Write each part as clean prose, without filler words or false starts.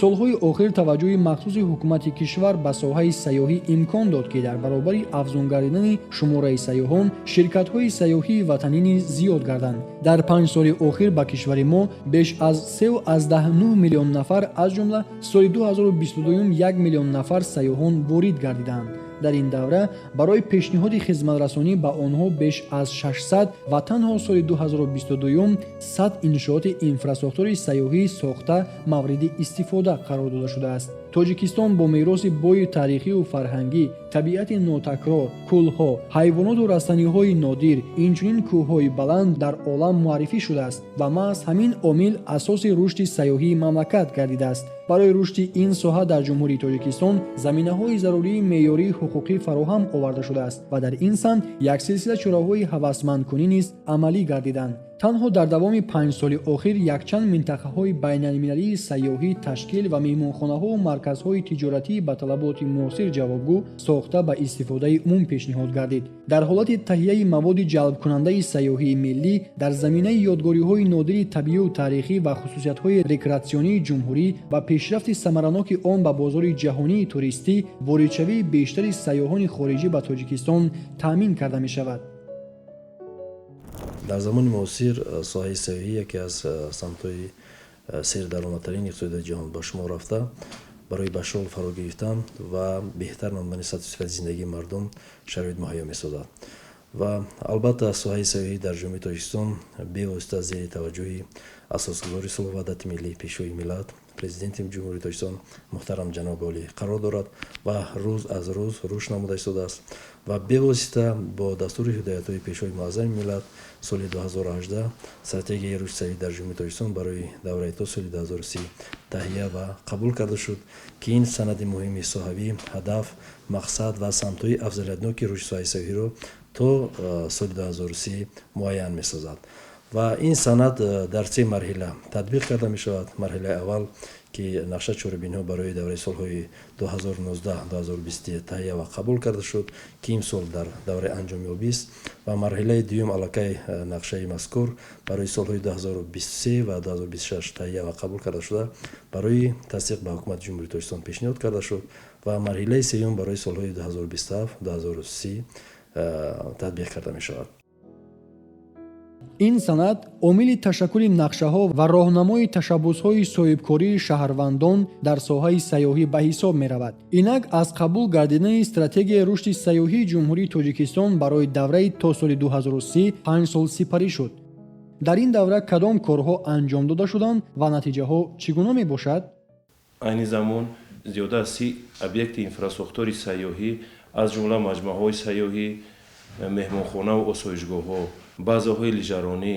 Солҳои охир таваҷҷӯҳи махсуси ҳукумати кишвар ба соҳаи сайёҳӣ имкон дод, ки дар баробари афзун гардидани шумораи сайёҳон, ширкатҳои сайёҳии ватанӣ низ зиёд гарданд. Дар 5 соли охир ба кишвари мо беш аз 3,9 миллион нафар, аз ҷумла соли 2022 1 миллион нафар сайёҳон ворид гардиданд. Дар ин давра барои пешниҳоди хизматрасонӣ ба онҳо беш аз 600 ва танҳо соли 2022 100 иншооти инфрасохтори сайёҳӣ сохта мавриди истифода қарор дода шудааст. Тоҷикистон бо мероси бои таърихию фарҳангӣ, табиати нотакрор, кӯлҳо, ҳайвоноту растаниҳои нодир, инчунин кӯҳҳои баланд дар олам муаррифӣ шудааст ва маҳз ҳамин омил асоси рушди сайёҳии мамлакат гардидааст. Барои рушди ин соҳа дар Ҷумҳурии Тоҷикистон заминаҳои зарурии меъёрии ҳуқуқӣ фароҳам оварда шудааст ва дар ин самт як силсила чораҳои ҳавасмандкунӣ низ амалӣ гардиданд. Танҳо дар давоми 5 соли охир якчанд минтақаҳои байналмилалии сайёҳӣ ташкил ва меҳмонхонаҳову марказҳои тиҷоратӣ ба талаботи муосир ҷавобгӯ сохта ба истифодаи умум пешниҳод гардид. Дар ҳолати таҳияи маводи ҷалбкунандаи сайёҳии миллӣ дар заминаи ёдгориҳои нодири табиию таърихӣ ва хусусиятҳои рекреатсионии ҷумҳурӣ ва пешрафти самараноки он ба бозори ҷаҳонии туристӣ, воридшавии бештари сайёҳони хориҷӣ ба Тоҷикистон таъмин карда мешавад. Дар замони муосир соҳаи сайёҳӣ яке аз самтҳои сердаромадтарин иқтисодиёти ҷаҳон ба шумор рафта, барои ба шуғл фаро гирифтан ва беҳтар намудани сатҳу сифати зиндагии мардум шароит муҳайё месозад. Ва албатта соҳаи сайёҳӣ дар Ҷумҳурии Тоҷикистон бевосита зери таваҷҷӯҳи асосгузори сулҳу ваҳдати миллӣ, Пешвои миллат, Президенти Ҷумҳурии Тоҷикистон муҳтарам ҷаноби олӣ қарор дорад ва рӯз аз рӯз рушд намуда истодааст ва бевосита бо дастури ҳидоятҳои Пешвои муаззами миллат соли 2018 стратегияи рушди сайёҳӣ дар Ҷумҳурии Тоҷикистон барои давраи то соли 2030 таҳия ва қабул карда шуд, ки ин санади муҳими соҳавӣ ҳадаф, мақсад ва самтҳои афзалиятноки рушди соҳаи сайёҳиро то соли 2030 муайян месозад. Ва ин санад дар се марҳила татбиқ карда мешавад. Марҳилаи аввал, ки нақша чорабиниҳо барои давраи солҳои 2019-2020 таҳия ва қабул карда шуд, ки имсол дар давраи анҷомёбист, ва марҳилаи дуюм аллакай нақшаи мазкур барои солҳои 2023 ва 2026 таҳия ва қабул карда шуда, барои тасдиқ ба Ҳукумати Ҷумҳурии Тоҷикистон пешниҳод карда шуд, ва марҳилаи сеюм барои солҳои 2027-2030 татбиқ карда мешавад. Ин санад омили ташаккули нақшаҳо ва роҳнамои ташаббусҳои соҳибкории шаҳрвандон дар соҳаи сайёҳӣ ба ҳисоб меравад. Инак аз қабул гардидани стратегияи рушди сайёҳии Ҷумҳурии Тоҷикистон барои давраи то соли 2030 5 сол сипарӣ шуд. Дар ин давра кадом корҳо анҷом дода шуданд ва натиҷаҳо чӣ гуна мебошад? Айни замон зиёда аз 30 объекти инфрасохтори сайёҳӣ, аз ҷумла маҷмӯаҳои сайёҳӣ, меҳмонхонаву осоишгоҳҳо, базаҳои лижаронӣ,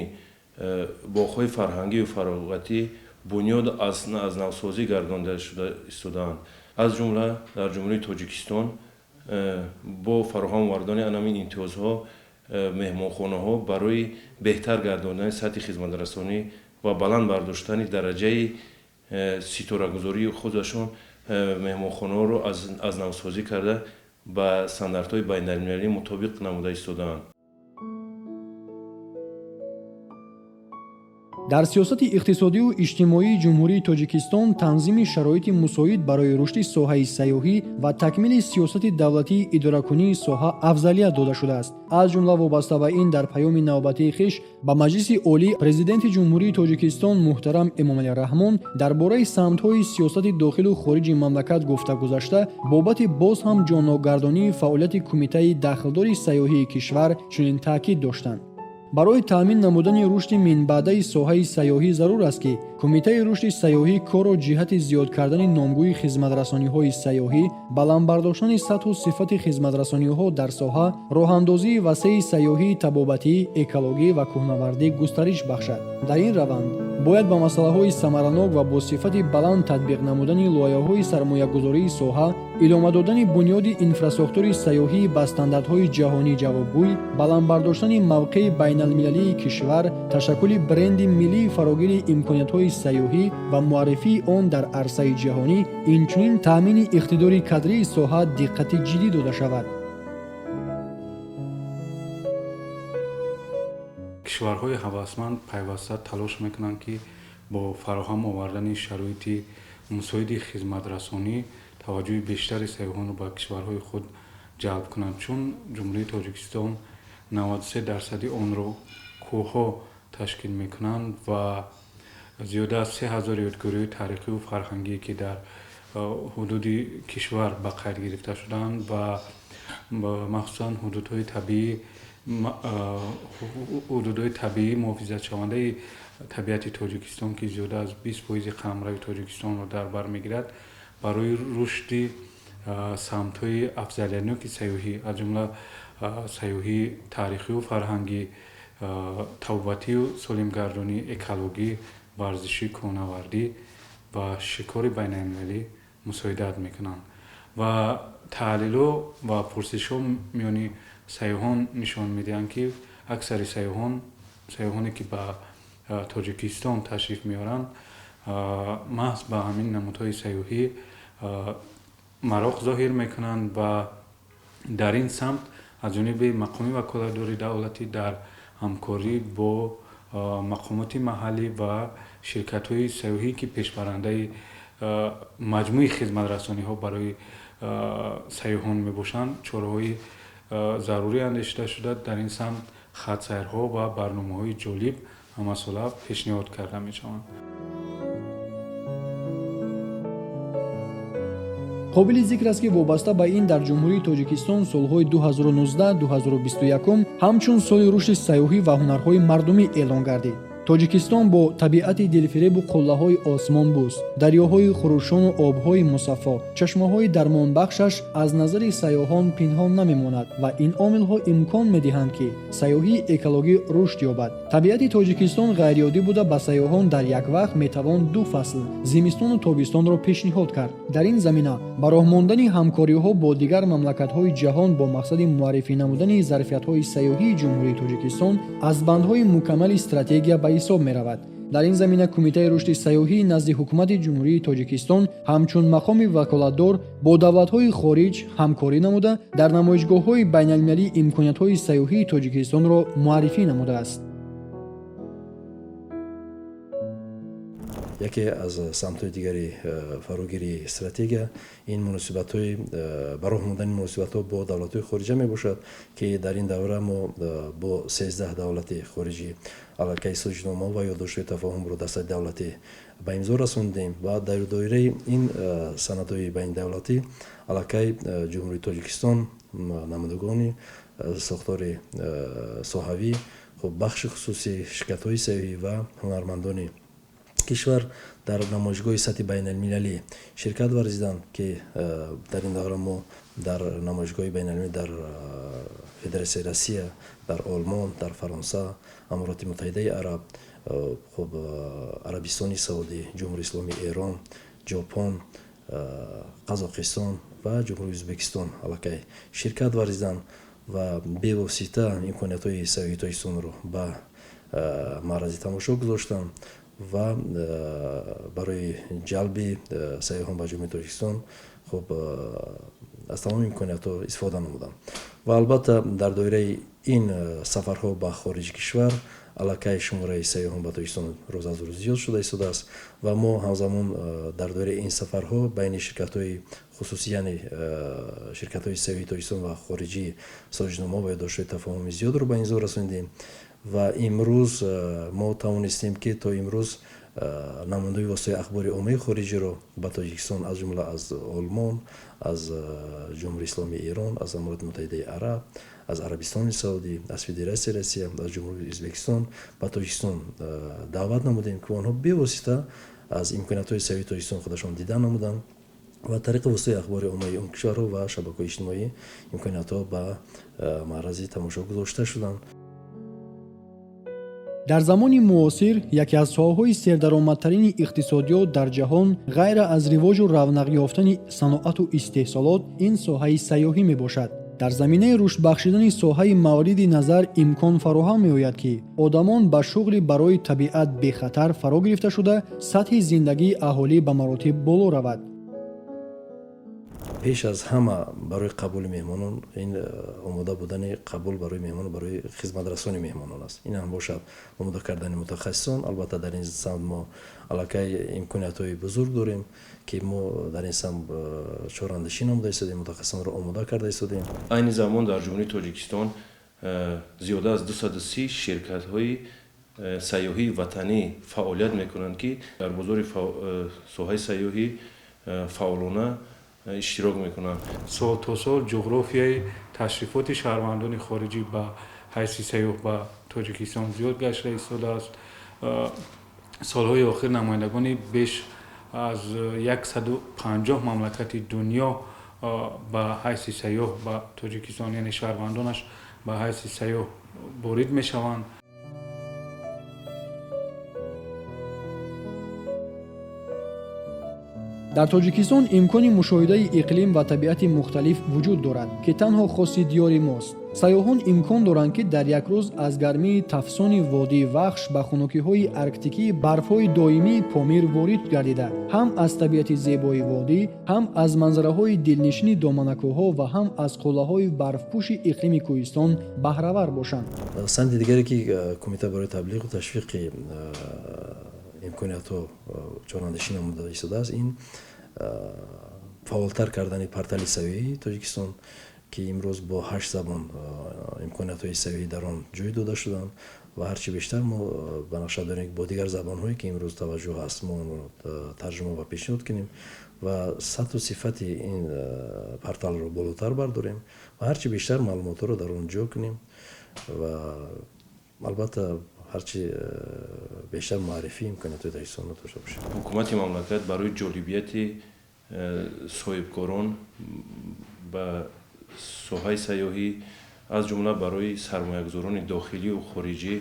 боғҳои фарҳангию фароғатӣ бунёд аз навсозӣ гардонда шуда истодаанд. Аз ҷумла дар Ҷумҳурии Тоҷикистон бо фароҳам овардани анамин имтиёзҳо меҳмонхонаҳо барои беҳтар гардондани сатҳи хизматрасонӣ ва баланд бардоштани дараҷаи ситорагузории худашон меҳмонхонаҳоро аз навсозӣ карда ба стандартҳои байналмилалӣ мутобиқ намуда истодаанд. Дар сиёсати иқтисодию иҷтимоии Ҷумҳурии Тоҷикистон танзими шароити мусоид барои рушди соҳаи сайёҳӣ ва такмили сиёсати давлатии идоракунии соҳа афзалият дода шудааст. Аз ҷумла вобаста ба ин дар паёми навбатии хеш ба Маҷлиси Олӣ Президенти Ҷумҳурии Тоҷикистон муҳтарам Эмомалӣ Раҳмон дар бораи самтҳои сиёсати дохилу хориҷи мамлакат гуфта гузашта, бобати боз ҳам ҷоннокгардонии фаъолияти Кумитаи дахлдори сайёҳии кишвар чунин таъкид доштанд. Барои таъмин намудани рушди минбаъдаи соҳаи сайёҳӣ зарур аст, ки Кумитаи рушди сайёҳӣ корро ҷиҳати зиёд кардани номгӯи хизматрасониҳои сайёҳӣ, баланд бардоштани сатҳу сифати хизматрасониҳо дар соҳа, роҳандозии васеи сайёҳии табобатӣ, экологӣ ва кӯҳнавардӣ густариш бахшад. Дар ин раванд бояд ба масъалаҳои самаранок ва бо сифати баланд татбиқ намудани лоиҳаҳои сармоягузории соҳа, идома додани бунёди инфрасохтори сайёҳӣ ба стандартҳои ҷаҳонӣ ҷавобгӯй, баланд бардоштани мавқеи байналмилалии кишвар, ташаккули бренди миллии фарогири имкониятҳои сайёҳӣ ва муаррифии он дар арсаи ҷаҳонӣ, инчунин таъмини иқтидори кадрии соҳа диққати ҷиддӣ дода шавад. Кишварҳои ҳавасманд пайваста талош мекунанд, ки бо фароҳам овардани шароити мусоиди хизматрасонӣ таваҷҷӯҳи бештари сайёҳонро ба кишварҳои худ ҷалб кунанд, чун Ҷумҳурии Тоҷикистон 93% онро кӯҳҳо ташкил мекунанд ва зиёда аз 3000 ёдгориҳои таърихию фарҳангие, ки дар ҳудуди кишвар ба қайд гирифта шудаанд ва махсусан ҳудудҳои табиӣ муҳофизатшавандаи табиати Тоҷикистон, ки зиёда аз 20% қаламрави Тоҷикистонро дар бар мегирад, барои рушди самтҳои афзалиятноки сайёҳӣ, аз ҷумла сайёҳии таърихию фарҳангӣ, табобатию солимгардонӣ, экологӣ, варзишӣ, кӯҳнавардӣ ва шикори байналмилалӣ мусоидат мекунанд. Ва таҳлилҳо ва пурсишҳо миёни сайёҳон нишон медиҳанд, ки аксари сайёҳоне, ки ба Тоҷикистон ташриф меоранд, маҳз ба ҳамин намудҳои сайёҳӣ мароқ зоҳир мекунанд ва дар ин самт аз ҷониби мақоми ваколатдори давлатӣ дар ҳамкорӣ бо мақомоти маҳаллӣ ва ширкатҳои сайёҳӣ, ки пешбарандаи маҷмӯи хизматрасониҳо барои сайёҳон мебошанд, чораҳои зарурӣ андешида шуда, дар ин самт хатсайрҳо ва барномаҳои ҷолиб ҳамасола пешниҳод карда мешаванд. Қобили зикр аст, ки вобаста ба ин дар Ҷумҳурии Тоҷикистон солҳои 2019-2021 ҳамчун соли рушди сайёҳӣ ва ҳунарҳои мардумӣ эълон гардид. Тоҷикистон бо табиати дилфиребу қуллаҳои осмонбӯс, дарёҳои хурӯшону обҳои мусаффо, чашмаҳои дармонбахшаш аз назари сайёҳон пинҳон намемонад ва ин омилҳо имкон медиҳанд, ки сайёҳии экологӣ рушд ёбад. Табиати Тоҷикистон ғайриоддӣ буда, ба сайёҳон дар як вақт метавон ду фасл зимистону тобистонро пешниҳод кард. Дар ин замина ба роҳ мондани ҳамкориҳо бо дигар мамлакатҳои ҷаҳон бо мақсади муаррифӣ намудани зарфиятҳои сайёҳии Ҷумҳурии Тоҷикистон аз бандҳои мукаммали стратегия ба ҳисоб меравад. Дар ин замина Кумитаи рушди сайёҳӣ назди Ҳукумати Ҷумҳурии Тоҷикистон ҳамчун мақоми ваколатдор бо давлатҳои хориҷ ҳамкорӣ намуда, дар намоишгоҳҳои байналмилалӣ имкониятҳои сайёҳии Тоҷикистонро муаррифӣ намудааст. Яке аз самтҳои дигари фарогирии стратегия ин муносибатҳои ба роҳ мондани муносибатҳо бо давлатҳои хориҷа мебошад, ки дар ин давра мо бо 13 давлати хориҷӣ аллакай созишнома ва ёддоштҳои тафоҳумро дар сатҳи давлатӣ ба имзо расондем ва дар доираи ин санадҳои байнидавлатӣ аллакай Ҷумҳурии Тоҷикистон намояндагони сохтори соҳавӣ, хуб, бахши хусусӣ, ширкатҳои сайёҳӣ ва ҳунармандони кишвар дар намоишгоҳи сатҳи байналмилалӣ ширкат варзиданд, ки дар ин давра мо дар намоишгоҳи байналмилалӣ дар Федератсияи Россия, дар Олмон, дар Фаронса, Амороти Муттаҳидаи Араб, хуб, Арабистони Саудӣ, Ҷумҳурии Исломии Эрон, Ҷопон, Қазоқистон ва Ҷумҳурии Ӯзбекистон аллакай ширкат варзиданд ва бевосита имкониятҳои сайёҳии Тоҷикистонро ба маърази тамошо гузоштанд ва барои ҷалби сайёҳон ба Ҷумҳурии Тоҷикистон, хуб, аз тамоми имкониятҳо истифода намуданд. Ва албатта дар доираи ин сафарҳо ба хориҷи кишвар аллакай шумораи сайёҳон ба Тоҷикистон рӯз аз рӯз зиёд шуда истодааст ва мо ҳамзамон дар доираи ин сафарҳо байни ширкатҳои хусусӣ, яъне ширкатҳои сайёҳии Тоҷикистон ва хориҷӣ созишнома ва ёддоштҳои тафоҳуми зиёдро ба имзо расондем ва имрӯз мо тавонистем, ки то имрӯз намояндаи воситаи ахбори оммаи хориҷиро ба Тоҷикистон, аз ҷумла аз Олмон, аз Ҷумҳурии Исломии Эрон, аз Амороти Муттаҳидаи Араб, аз Арабистони Саудӣ, аз Федератсияи Россия, аз Ҷумҳурии Ӯзбекистон ба Тоҷикистон даъват намудем, ки онҳо бевосита аз имкониятҳои сайёҳии Тоҷикистон худашон дида намуданд ва тариқи воситаи ахбори оммаи он кишварҳо ва шабакаҳои иҷтимоӣ имкониятҳо ба маърази тамошо гузошта шуданд. Дар замони муосир яке аз соҳаҳои сердаромадтарини иқтисодиёт дар ҷаҳон ғайра аз ривоҷу равнақ ёфтани саноату истеҳсолот ин соҳаи сайёҳӣ мебошад. Дар заминаи рушд бахшидани соҳаи мавриди назар имкон фароҳам меояд, ки одамон ба шуғли барои табиат бехатар фаро гирифта шуда, сатҳи зиндагии аҳолӣ ба маротиб боло равад. Пеш аз ҳама барои қабули меҳмонон ин омода будани қабул барои меҳмонон, барои хизматрасони меҳмонон аст. Ин ҳам бошад омода кардани мутахассисон. Албатта, дар ин самт мо аллакай имкониятҳои бузург дорем, ки мо дар ин самт чораандешӣ намуда истодем, мутахассисонро омода карда истодем. Айни замон дар Ҷумҳурии Тоҷикистон зиёда аз 230 ширкатҳои сайёҳии ватанӣ фаъолият мекунанд, ки дар бозори соҳаи сайёҳӣ фаъолона иштирок мекунанд. Сол то сол ҷуғрофияи ташрифоти шаҳрвандони хориҷӣ ба ҳайси сайёҳ ба Тоҷикистон зиёд гашта истодааст. Солҳои охир намояндагони беш аз 150 мамлакати дунё ба ҳайси сайёҳ ба Тоҷикистон, яъне шаҳрвандонаш ба ҳайси сайёҳ ворид мешаванд. Дар Тоҷикистон имкони мушоҳидаи иқлим ва табиати мухталиф вуҷуд дорад, ки танҳо хоси диёри мост. Сайёҳон имкон доранд, ки дар як рӯз аз гармии тафсони водии Вахш ба хунукиҳои арктикии барфҳои доимии Помир ворид гардида, ҳам аз табиати зебои водӣ, ҳам аз манзараҳои дилнишини доманакӯҳҳо ва ҳам аз қуллаҳои барфпӯши иқлими кӯҳистон баҳравар бошанд. Самти дигаре, ки кумита барои таблиғу ташвиқи имкониятҳо чораандешӣ намуда истодааст, ин фаъолтар кардани портали сайёҳии Тоҷикистон, ки имрӯз бо 8 забон имкониятҳои сайёҳӣ дар он ҷой дода шуданд ва ҳарчи бештар мо ба нақша дорем, бо дигар забонҳое, ки имрӯз таваҷҷӯҳ ҳаст, мо онро тарҷума ва пешниҳод кунем ва сатҳу сифати ин порталро болотар бардорем ва ҳарчи бештар маълумотҳоро дар он ҷо кунем ва албатта ҳарчи бештар муаррифии имкониятҳои Тоҷикистонро дошта бошем. Ҳукумати мамлакат барои ҷолибияти соҳибкорон ба соҳаи сайёҳӣ, аз ҷумла барои сармоягузорони дохилию хориҷӣ,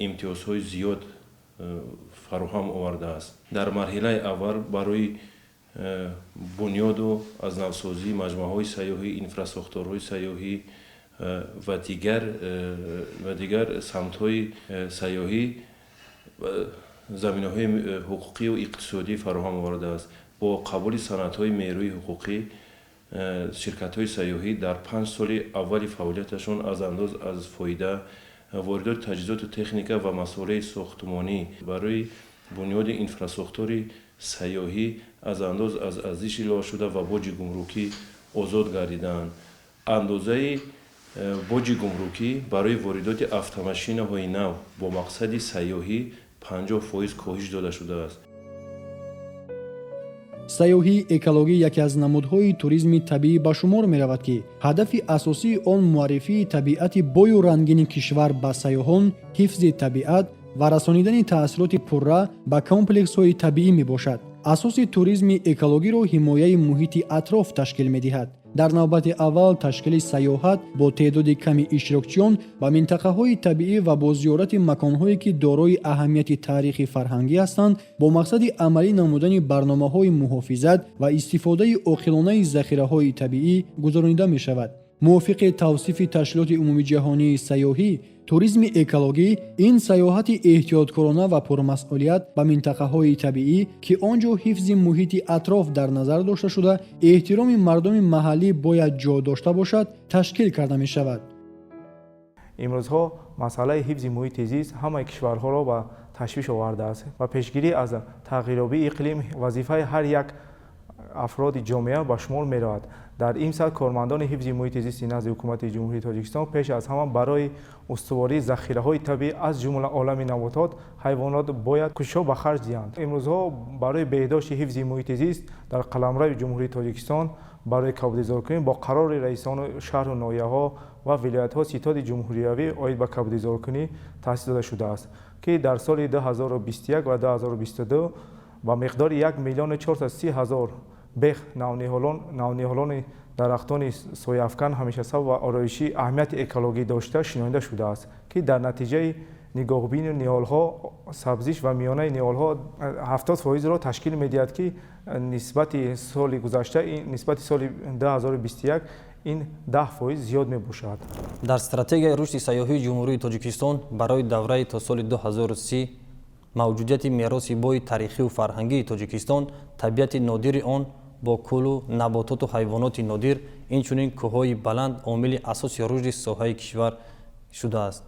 имтиёзҳои зиёд фароҳам овардааст. Дар марҳилаи аввал барои бунёду аз навсозии маҷмӯаҳои сайёҳӣ, инфрасохторҳои сайёҳӣ ва дигар самтҳои сайёҳӣ заминаҳои ҳуқуқию иқтисодӣ фароҳам овардааст. Бо қабули санадҳои меъёрии ҳуқуқӣ ширкатҳои сайёҳӣ дар 5 соли аввали фаъолияташон аз андоз аз фоида, воридоти таҷҳизоту техника ва масолеҳи сохтмонӣ барои бунёди инфрасохтори сайёҳӣ аз андоз аз арзиши иловашуда ва боҷи гумрукӣ озод гардидаанд. Андозаи боҷи гумрукӣ барои воридоти автомашинаҳои нав бо мақсади сайёҳӣ 50% коҳиш дода шудааст. Сайёҳии экологӣ яке аз намудҳои туризми табиӣ ба шумор меравад, ки ҳадафи асосии он муаррифии табиати бою рангини кишвар ба сайёҳон, ҳифзи табиат ва расонидани таъсироти пурра ба комплексҳои табиӣ мебошад. Асоси туризми экологиро ҳимояи муҳити атроф ташкил медиҳад. Дар навбати аввал ташкили сайёҳат бо теъдоди ками иштирокчиён ба минтақаҳои табиӣ ва бо зиёрати маконҳое, ки дорои аҳамияти таърихи фарҳангӣ ҳастанд, бо мақсади амалӣ намудани барномаҳои муҳофизат ва истифодаи оқилонаи захираҳои табиӣ гузаронида мешавад. Мувофиқи тавсифи Ташкилоти умумиҷаҳонии сайёҳӣ, туризми экологӣ ин сайёҳати эҳтиёткорона ва пурмасъулият ба минтақаҳои табиӣ, ки он ҷо ҳифзи муҳити атроф дар назар дошта шуда, эҳтироми мардуми маҳаллӣ бояд ҷо дошта бошад, ташкил карда мешавад. Имрӯзҳо масъалаи ҳифзи муҳити зист ҳамаи кишварҳоро ба ташвиш овардааст ва пешгирӣ аз тағйирёбии иқлим вазифаи ҳар як афроди ҷомеа ба шумор меравад. Дар ин сатҳ кормандони ҳифзи муҳити зисти назди Ҳукумати Ҷумҳурии Тоҷикистон пеш аз ҳама барои устувории захираҳои табиӣ, аз ҷумла олами наботот, ҳайвонот бояд кӯшишҳо ба харҷ диҳанд. Имрӯзҳо барои беҳдошти ҳифзи муҳити зист дар қаламрави Ҷумҳурии Тоҷикистон барои кабудизоркунӣ бо қарори раисони шаҳру ноҳияҳо ва вилоятҳо ситоди ҷумҳуриявӣ оид ба кабудизоркунӣ таъсис дода шудааст, ки дар соли 2021 ва 2022 ба миқдори 1 430 000 бех навниҳолони дарахтони сояафкан, ҳамешасабз ва ороишӣ аҳамияти экологӣ дошта шинонида шудааст, ки дар натиҷаи нигоҳубини ниҳолҳо сабзиш ва миёнаи ниҳолҳо 70%-ро ташкил медиҳад, ки нисбати соли гузашта, нисбати соли 2021 ин 10% зиёд мебошад. Дар стратегияи рушди сайёҳии Ҷумҳурии Тоҷикистон барои давраи то соли 2030 мавҷудияти мероси бои таърихию фарҳангии Тоҷикистон, табиати нодири он Бо кӯлу набототу ҳайвоноти нодир, инчунин кӯҳҳои баланд омили асоси рушди соҳаи кишвар шудааст.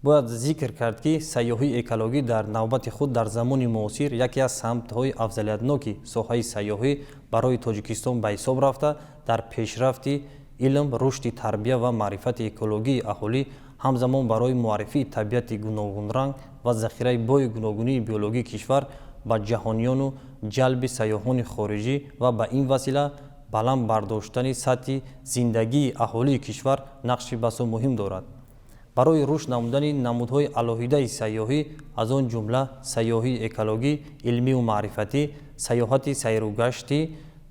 Бояд зикр кард, ки сайёҳии экологӣ дар навбати худ дар замони муосир яке аз самтҳои афзалиятноки соҳаи сайёҳӣ барои Тоҷикистон ба ҳисоб рафта, дар пешрафти илм, рушди тарбия ва маърифати экологии аҳолӣ, ҳамзамон барои муаррифии табиати гуногунранг ва захираи бои гуногунии биологии кишвар ба ҷаҳониёну ҷалби сайёҳони хориҷӣ ва ба ин васила баланд бардоштани сатҳи зиндагии аҳолии кишвар нақши басо муҳим дорад. Барои рушд намудани намудҳои алоҳидаи сайёҳӣ, аз он ҷумла сайёҳии экологӣ, илмию маърифатӣ, сайёҳати сайругаштӣ,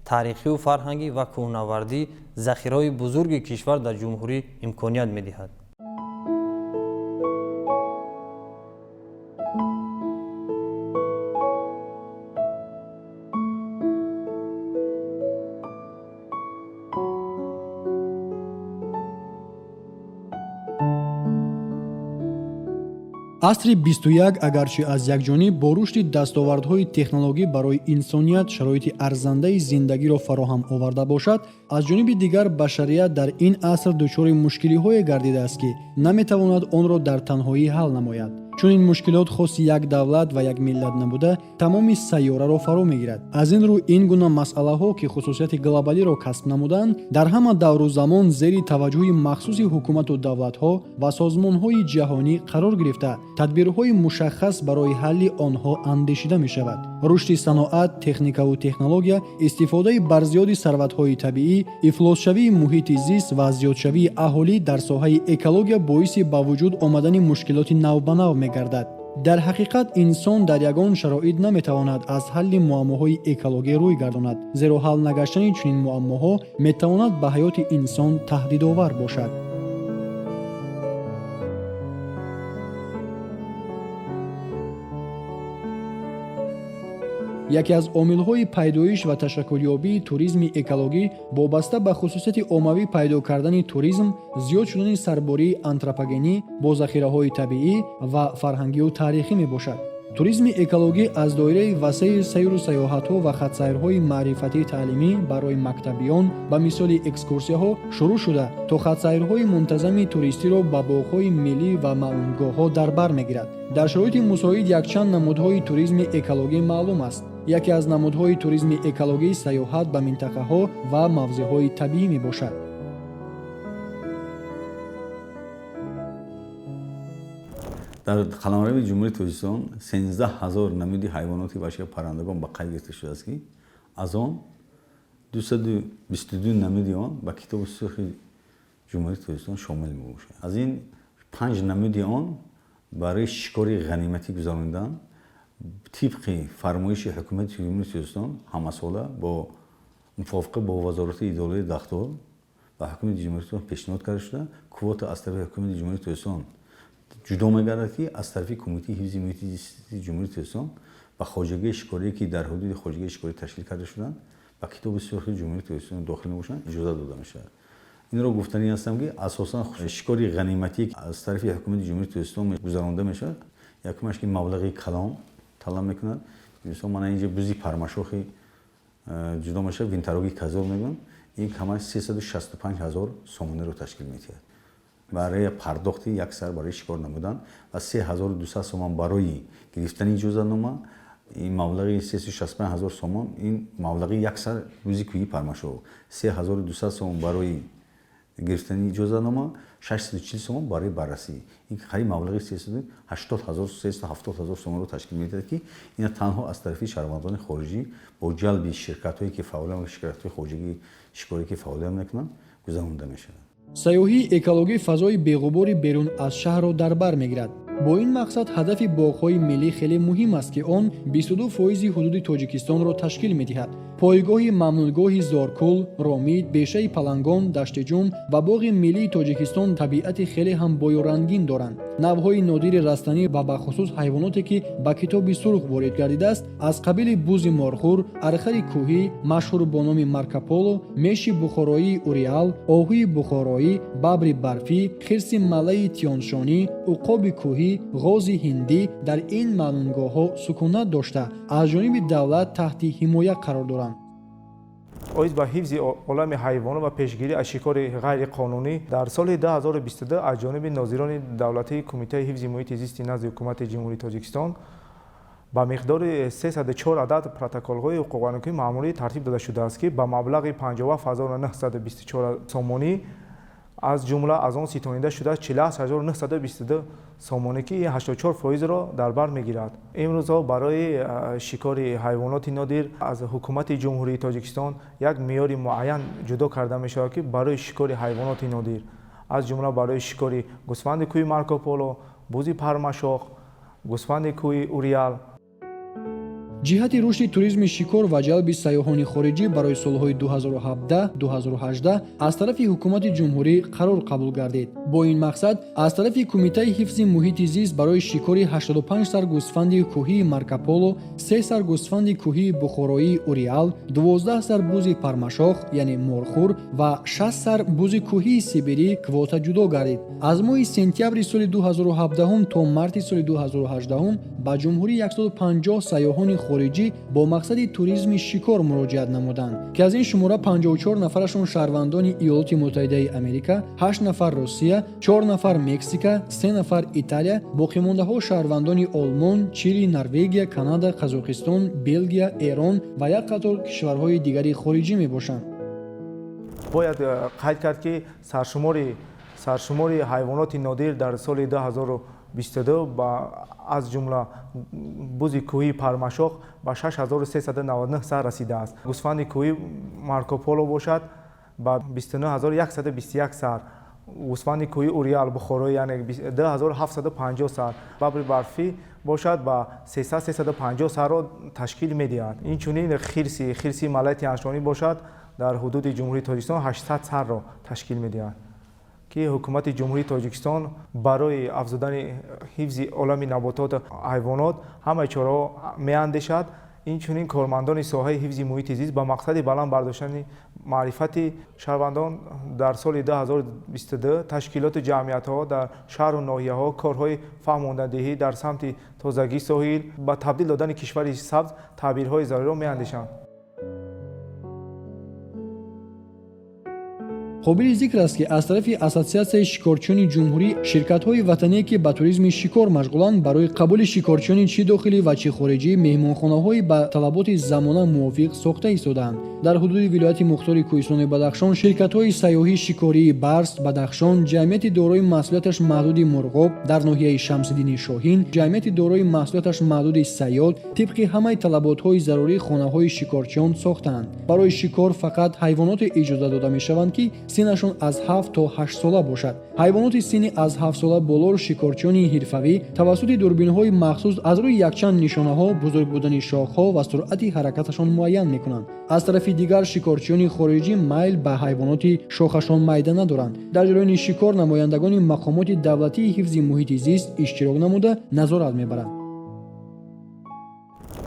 таърихию фарҳангӣ ва кӯҳнавардӣ, захираҳои бузурги кишвар дар ҷумҳурӣ имконият медиҳад. Асри 21 агарчи аз якҷониб бо рушди дастовардҳои технологӣ барои инсоният шароити арзандаи зиндагиро фароҳам оварда бошад, аз ҷониби дигар башарият дар ин аср дучори мушкилиҳое гардидааст, ки наметавонад онро дар танҳоӣ ҳал намояд. Чунин мушкилот хоси як давлат ва як миллат набуда, тамоми сайёраро фаро мегирад. Аз ин рӯ ин гуна масъалаҳо, ки хусусияти глобалиро касб намуданд, дар ҳама давру замон зери таваҷҷӯҳи махсуси ҳукумату давлатҳо ва созмонҳои ҷаҳонӣ қарор гирифта, тадбирҳои мушаххас барои ҳалли онҳо андешида мешавад. Рушди саноат, техникаву технология, истифодаи барзиёди сарватҳои табиӣ, ифлосшавии муҳити зист ва зиёдшавии аҳолӣ дар соҳаи экология боиси ба вуҷуд омадани мушкилоти навбанав мегардад. Дар ҳақиқат инсон дар ягон шароит наметавонад аз ҳалли муаммоҳои экологӣ рӯй гардонад, зеро ҳал нагаштани чунин муаммоҳо метавонад ба ҳаёти инсон таҳдидовар бошад. Яке аз омилҳои пайдоиш ва ташаккулёбии туризми экологӣ вобаста ба хусусияти оммавӣ пайдо кардани туризм, зиёд шудани сарбории антропогенӣ бо захираҳои табиӣ ва фарҳангию таърихӣ мебошад. Туризми экологӣ аз доираи васеи сайру сайёҳатҳо ва хатсайрҳои маърифатии таълимӣ барои мактабиён ба мисоли экскурсияҳо шурӯъ шуда, то хатсайрҳои мунтазами туристиро ба боғҳои миллӣ ва маъунгоҳҳо дар бар мегирад. Дар шароити мусоид якчанд намудҳои туризми экологӣ маълум аст. Яке аз намудҳои туризми экологӣ сайёҳат ба минтақаҳо ва мавзеъҳои табиӣ мебошад. Дар қаламрави Ҷумҳурии Тоҷикистон 13 000 намуди ҳайвоноти ваҳшӣ ва паррандагон ба қайд гирифта шудааст, ки аз он 222 намуди он ба Китоби сурхи Ҷумҳурии Тоҷикистон шомил мебошад. Аз ин панҷ намуди он барои шикори ғаниматӣ гузаронидан тибқи фармоиши ҳукумати Ҷумҳурии Тоҷикистон ҳамасола бо мувофиқа бо вазорати идораи дахлдор ба ҳукумати Ҷумҳурии Тоҷикистон пешниҳод карда шуда, квота аз тарафи ҳукумати Ҷумҳурии Тоҷикистон ҷудо мегардад, ки аз тарафи Кумитаи ҳифзи муҳити зисти Ҷумҳурии Тоҷикистон ба хоҷагии шикорие, ки дар ҳудуди хоҷагии шикорӣ ташкил карда шуданд, ба Китоби сурхи Ҷумҳурии Тоҷикистон дохил мебошанд, иҷозат дода мешавад. Инро гуфтанӣ ҳастам, ки асосан шикори ғаниматӣ аз тарафи ҳукумати Ҷумҳурии Тоҷикистон гузаронда мешавад. Якумаш, ки маблағи калон талаб мекунад. Мисол, мана инҷа бузи пармашохи ҷудо мешавад, винтороги козёл мегӯянд, ин камаш 365 ҳазор сомониро ташкил медиҳад барои пардохти як сар барои шикор намудан ва 3200 сомон барои гирифтани иҷозатнома. Ин маблағи 365 ҳазор сомон, ин маблағи як сар бузи кӯҳии пармашох, 3200 сомон барои гирифтани иҷозатнома, 640 сомон барои баррасӣ, ин қариб маблағи 380 ҳазор, 370 ҳазор сомонро ташкил медиҳад, ки ина танҳо аз тарафи шаҳрвандони хориҷӣ бо ҷалби ширкатҳое, ки фаъолият, ширкатҳои хоҷагии шикорӣ, ки фаъолият мекунанд, гузаронида мешавад. Сайёҳии экологӣ фазои беғубори берун аз шаҳрро дар бар мегирад. Бо ин мақсад ҳадафи боғҳои миллӣ хеле муҳим аст, ки он 22 фоизи ҳудуди Тоҷикистонро ташкил медиҳад. Пойгоҳи мамнӯъгоҳи Зоркул, Ромит, Бешаи Палангон, Даштиҷум ва Боғи миллии Тоҷикистон табиати хеле ҳам бою рангин доранд. Навъҳои нодири растанӣ ва бахусус ҳайвоноте, ки ба Китоби сурх ворид гардидааст, аз қабили бузи морхӯр, архари кӯҳӣ, машҳур бо номи Маркополо, меши бухороии уреал, оҳуи бухороӣ, бабри барфӣ, хирси малаи тиёншонӣ, уқоби кӯҳӣ, ғози ҳиндӣ дар ин мамнӯъгоҳҳо сукунат дошта, аз ҷониби давлат таҳти ҳимоя қарор доранд. Оид ба ҳифзи олами ҳайвонот ва пешгирӣ аз шикори ғайриқонунӣ дар соли 2022 аз ҷониби нозирони давлатии Кумитаи ҳифзи муҳити зисти назди Ҳукумати Ҷумҳурии Тоҷикистон ба миқдори 304 адад протоколҳои ҳуқуқвайронкунии маъмурӣ тартиб дода шудааст, ки ба маблағи 57924 сомонӣ, аз ҷумла аз он ситонида шудааст 48922 сомонӣ, ки 84%-ро дар бар мегирад. Имрӯзҳо барои шикори ҳайвоноти нодир аз Ҳукумати Ҷумҳурии Тоҷикистон як меъёри муайян ҷудо карда мешавад, ки барои шикори ҳайвоноти нодир, аз ҷумла барои шикори гӯсфанди кӯҳи Марко Поло, бузи пармашох, гӯсфанди кӯҳи Уриал. Ҷиҳати рушди туризми шикор ва ҷалби сайёҳони хориҷӣ барои солҳои 2017-2018 аз тарафи ҳукумати ҷумҳурӣ қарор қабул гардид. Бо ин мақсад аз тарафи Кумитаи ҳифзи муҳити зист барои шикори 85 сар гӯсфанди кӯҳии Марко Поло, 3 сар гӯсфанди кӯҳии бухороии Уриал, 12 сар бузи пармашох, яъне морхӯр, ва 60 сар бузи кӯҳии сибирӣ квота ҷудо гардид. Аз моҳи сентябри соли 2017 то марти соли 2018 ба ҷумҳурӣ 150 сайёҳони хориҷӣ бо мақсади туризми шикор муроҷиат намуданд, ки аз ин шумора 54 нафарашон шаҳрвандони Иёлоти Муттаҳидаи Америка, 8 нафар Русия, 4 нафар Мексика, 3 нафар Италия, боқимондаҳо шаҳрвандони Олмон, Чили, Норвегия, Канада, Қазоқистон, Белгия, Эрон ва як қатор кишварҳои дигари хориҷӣ мебошанд. Бояд қайд кард, ки саршумори ҳайвоноти нодир дар соли 2022 ба аз ҷумла бузи кӯҳии пармашох ба 6399 сар расидааст. Гӯсфанди кӯҳии Марко Поло бошад ба 29121 сар, гӯсфанди кӯҳии Уриал бухороӣ яъне 2750 сар, бабри барфӣ бошад ба 300-350 сарро ташкил медиҳад. Инчунин хирси малайи Тяншонӣ бошад дар ҳудуди Ҷумҳурии Тоҷикистон 800 сарро ташкил медиҳад, ки Ҳукумати Ҷумҳурии Тоҷикистон барои афзудани ҳифзи олами наботот ҳайвонот ҳамаи чораҳо меандешад. Инчунин кормандони соҳаи ҳифзи муҳити зист ба мақсади баланд бардоштани маърифати шаҳрвандон дар соли 2022 ташкилоту ҷамъиятҳо дар шаҳру ноҳияҳо корҳои фаҳмондадиҳӣ дар самти тозагии соҳил ба табдил додани кишвари сабз тадбирҳои заруриро меандешанд. Қобили зикр аст, ки аз тарафи Ассотсиатсияи шикорчиёни ҷумҳурӣ ширкатҳои ватание, ки ба туризми шикор машғуланд, барои қабули шикорчиёни чӣ дохилӣ ва чӣ хориҷӣ меҳмонхонаҳои ба талаботи замона мувофиқ сохта истодаанд. Дар ҳудуди вилояти мухтори Кӯҳистони Бадахшон ширкатҳои сайёҳии шикории Барс, Бадахшон, ҷамъияти дорои масъулияташ маҳдуди Мурғоб, дар ноҳияи Шамсиддини Шоҳин, ҷамъияти дорои масъулияташ маҳдуди Сайёд тибқи ҳамаи талаботҳои зарурӣ хонаҳои шикорчиён сохтаанд. Барои шикор фақат ҳайвоноте иҷоза дода мешаванд, ки синашон аз 7 то 8 сола бошад. Ҳайвоноти синни аз 7 сола болоро шикорчиёни ҳирфавӣ тавассути дурбинҳои махсус аз рӯи якчанд нишонаҳо, бузург будани шохҳо ва суръати ҳаракаташон муайян мекунанд. Аз тарафи дигар шикорчиёни хориҷӣ майл ба ҳайвоноти шохашон майда надоранд. Дар ҷараёни шикор намояндагони мақомоти давлатии ҳифзи муҳити зист иштирок намуда назорат мебаранд.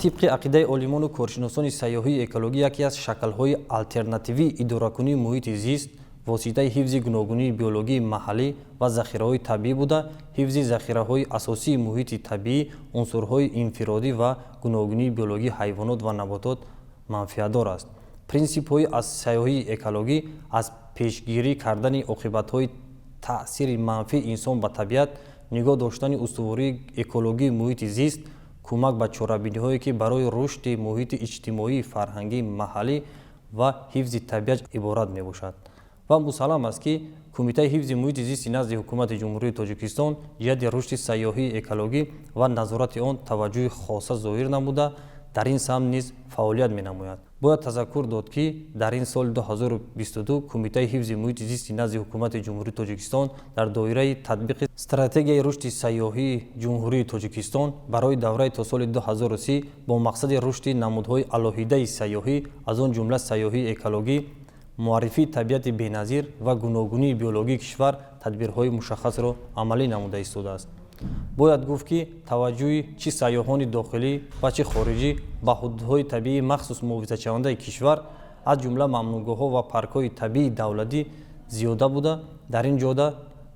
Тибқи ақидаи олимону коршиносони сайёҳии экологӣ, яке аз шаклҳои алтернативии идоракунии муҳити зист воситаи ҳифзи гуногунии биологии маҳаллӣ ва захираҳои табиӣ буда, ҳифзи захираҳои асосии муҳити табиӣ, унсурҳои инфиродӣ ва гуногунии биологии ҳайвонот ва наботот манфиатдор аст. Принсипҳои аз сайёҳии экологӣ аз пешгирӣ кардани оқибатҳои таъсири манфии инсон ба табиат, нигоҳ доштани устувории экологии муҳити зист, кӯмак ба чорабиниҳое, ки барои рушди муҳити иҷтимоии фарҳангии маҳаллӣ ва ҳифзи табиат иборат мебошад. Ва мусаллам аст, ки Кумитаи ҳифзи муҳити зисти назди Ҳукумати Ҷумҳурии Тоҷикистон ҷиҳати рушди сайёҳии экологӣ ва назорати он таваҷҷӯҳи хоса зоҳир намуда, дар ин самт низ фаъолият менамояд. Бояд тазаккур дод, ки дар ин соли 2022 Кумитаи ҳифзи муҳити зисти назди Ҳукумати Ҷумҳурии Тоҷикистон дар доираи татбиқи стратегияи рушди сайёҳии Ҷумҳурии Тоҷикистон барои давраи то соли 2030 бо мақсади рушди намудҳои алоҳидаи сайёҳӣ, аз он ҷумла сайёҳии экологӣ, муаррифии табиати беназир ва гуногунии биологии кишвар тадбирҳои мушаххасро амалӣ намуда истодааст. Бояд гуфт, ки таваҷҷӯҳи чӣ сайёҳони дохилӣ ва чӣ хориҷӣ ба ҳудудҳои табиии махсус муҳофизатшавандаи кишвар, аз ҷумла мамнӯъгоҳҳо ва паркҳои табиии давлатӣ зиёда буда, дар ин ҷода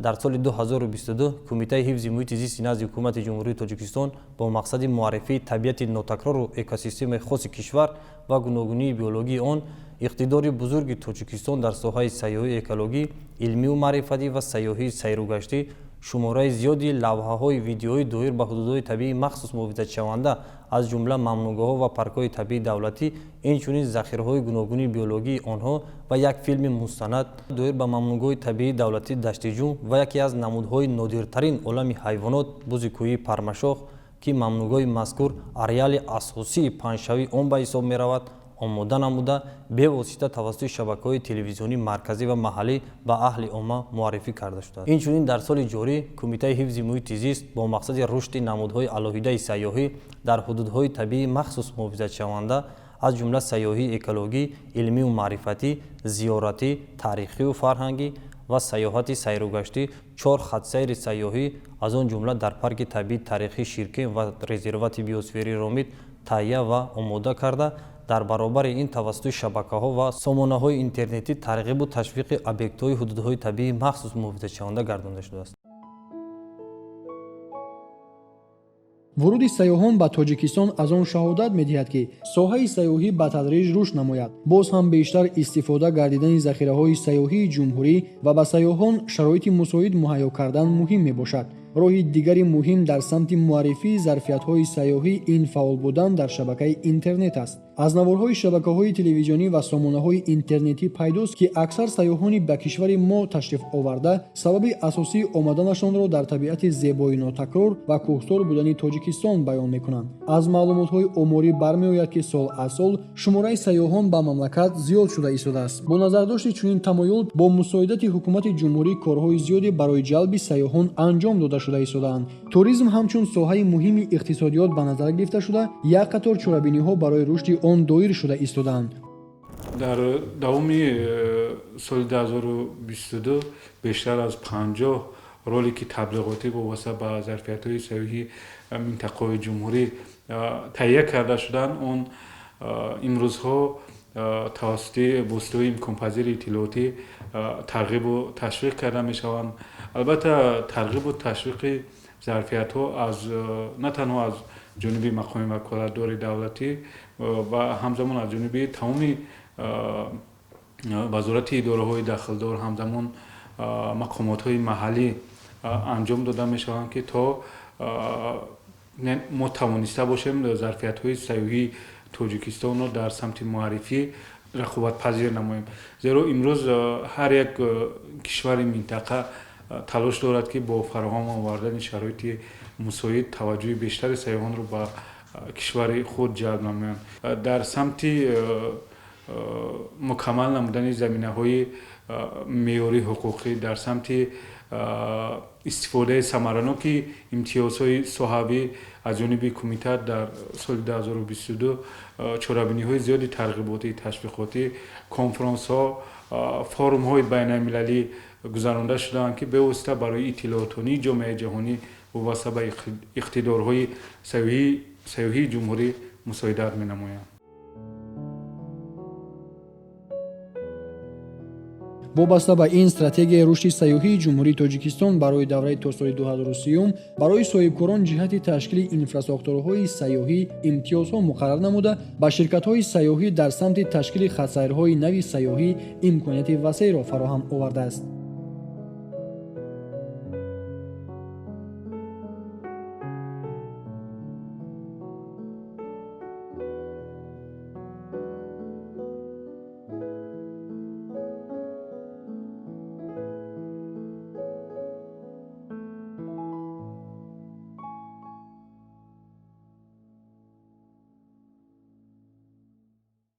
Дар соли 2022 Кумитаи ҳифзи муҳити зисти назди Ҳукумати Ҷумҳурии Тоҷикистон бо мақсади муаррифии табиати нотакрору экосистемаи хоси кишвар ва гуногунии биологии он, иқтидори бузурги Тоҷикистон дар соҳаи сайёҳии экологӣ, илмию маърифатӣ ва сайёҳии сайругаштӣ шумораи зиёди лавҳаҳои видеоӣ доир ба ҳудудҳои табиии махсус муҳофизатшаванда, аз ҷумла мамнӯъгоҳҳо ва паркҳои табиии давлатӣ, инчунин захираҳои гуногуни биологии онҳо ва як филми мустанад доир ба мамнӯъгоҳи табиии давлатии Даштиҷум ва яке аз намудҳои нодиртарин олами ҳайвонот, бузи кӯҳии пармашох, ки мамнӯъгоҳи мазкур ареали асосии паҳншавии он ба ҳисоб меравад, омода намуда бевосита тавассути шабакаҳои телевизионии марказӣ ва маҳаллӣ ба аҳли омма муаррифӣ карда шудааст. Инчунин дар соли ҷорӣ Кумитаи ҳифзи муҳити зист бо мақсади рушди намудҳои алоҳидаи сайёҳӣ дар ҳудудҳои табиии махсус муҳофизатшаванда, аз ҷумла сайёҳии экологӣ, илмию маърифатӣ, зиёратӣ, таърихию фарҳангӣ ва сайёҳати сайругаштӣ 4 хатсайри сайёҳӣ, аз он ҷумла дар парки табиии таърихии Ширкен ва резервати биосферии Ромит таҳия ва омода карда, дар баробари ин тавассути шабакаҳо ва сомонаҳои интернетӣ тарғибу ташвиқи объектҳои ҳудудҳои табиии махсус муҳофизатшаванда гардонда шудааст. Вуруди сайёҳон ба Тоҷикистон аз он шаҳодат медиҳад, ки соҳаи сайёҳӣ ба тадриҷ рушд намояд. Боз ҳам бештар истифода гардидани захираҳои сайёҳии ҷумҳурӣ ва ба сайёҳон шароити мусоид муҳайё кардан муҳим мебошад. Роҳи дигари муҳим дар самти муаррифии зарфиятҳои сайёҳӣ ин фаъол будан дар шабакаи интернет аст. Аз наворҳои шабакаҳои телевизионӣ ва сомонаҳои интернетӣ пайдост, ки аксар сайёҳони ба кишвари мо ташриф оварда сабаби асосии омаданашонро дар табиати зебои нотакрор ва кӯҳсор будани Тоҷикистон баён мекунанд. Аз маълумотҳои оморӣ бармеояд, ки сол аз сол шумораи сайёҳон ба мамлакат зиёд шуда истодааст. Бо назардошти чунин тамоюл бо мусоидати ҳукумати ҷумҳурӣ корҳои зиёде барои ҷалби сайёҳон анҷом дода шуда истодаанд. Туризм ҳамчун соҳаи муҳими иқтисодиёт ба назар гирифта шуда, як қатор чорабиниҳо барои рушди он доир шуда истодаанд. Дар давоми соли 2022 бештар аз 50 ролики таблиғотӣ вобаста ба зарфиятҳои сайёҳии минтақаҳои ҷумҳурӣ таҳия карда шуданд. Он имрӯзҳо тавассути воситаҳои имконпазири иттилоотӣ тарғибу ташвиқ карда мешаванд. Албатта, тарғибу ташвиқи зарфиятҳо аз на танҳо аз ҷониби мақоми ваколатдори давлатӣ ва ҳамзамон аз ҷониби тамоми вазорати идораҳои дахлдор, ҳамзамон мақомотҳои маҳаллӣ анҷом дода мешаванд, ки то мо тавониста бошем зарфиятҳои сайёҳии Тоҷикистонро дар самти муаррифӣ рақобатпазир намоем. Зеро имрӯз ҳар як кишвари минтақа талош дорад, ки бо фароҳам овардани шароити мусоид таваҷҷӯҳи бештари сайёҳонро ба кишвари худ ҷалб намоянд. Дар самти мукаммал намудани заминаҳои меъёрии ҳуқуқӣ, дар самти истифодаи самараноки имтиёзҳои соҳавӣ аз ҷониби кумита дар соли 2022 чорабиниҳои зиёди тарғиботӣ, ташвиқотӣ, конфронсҳо, форумҳои байналмилалӣ гузаронда шудаанд, ки бевосита барои иттилоотонии ҷомеаи ҷаҳонӣ вобаста ба иқтидорҳои сайёҳии ҷумҳурӣ мусоидат менамоянд. Вобаста ба ин стратегияи рушди сайёҳии Ҷумҳурии Тоҷикистон барои давраи то соли 2030 барои соҳибкорон ҷиҳати ташкили инфрасохторҳои сайёҳӣ имтиёзҳо муқаррар намуда, ба ширкатҳои сайёҳӣ дар самти ташкили хатсайрҳои нави сайёҳӣ имконияти васеъро фароҳам овардааст.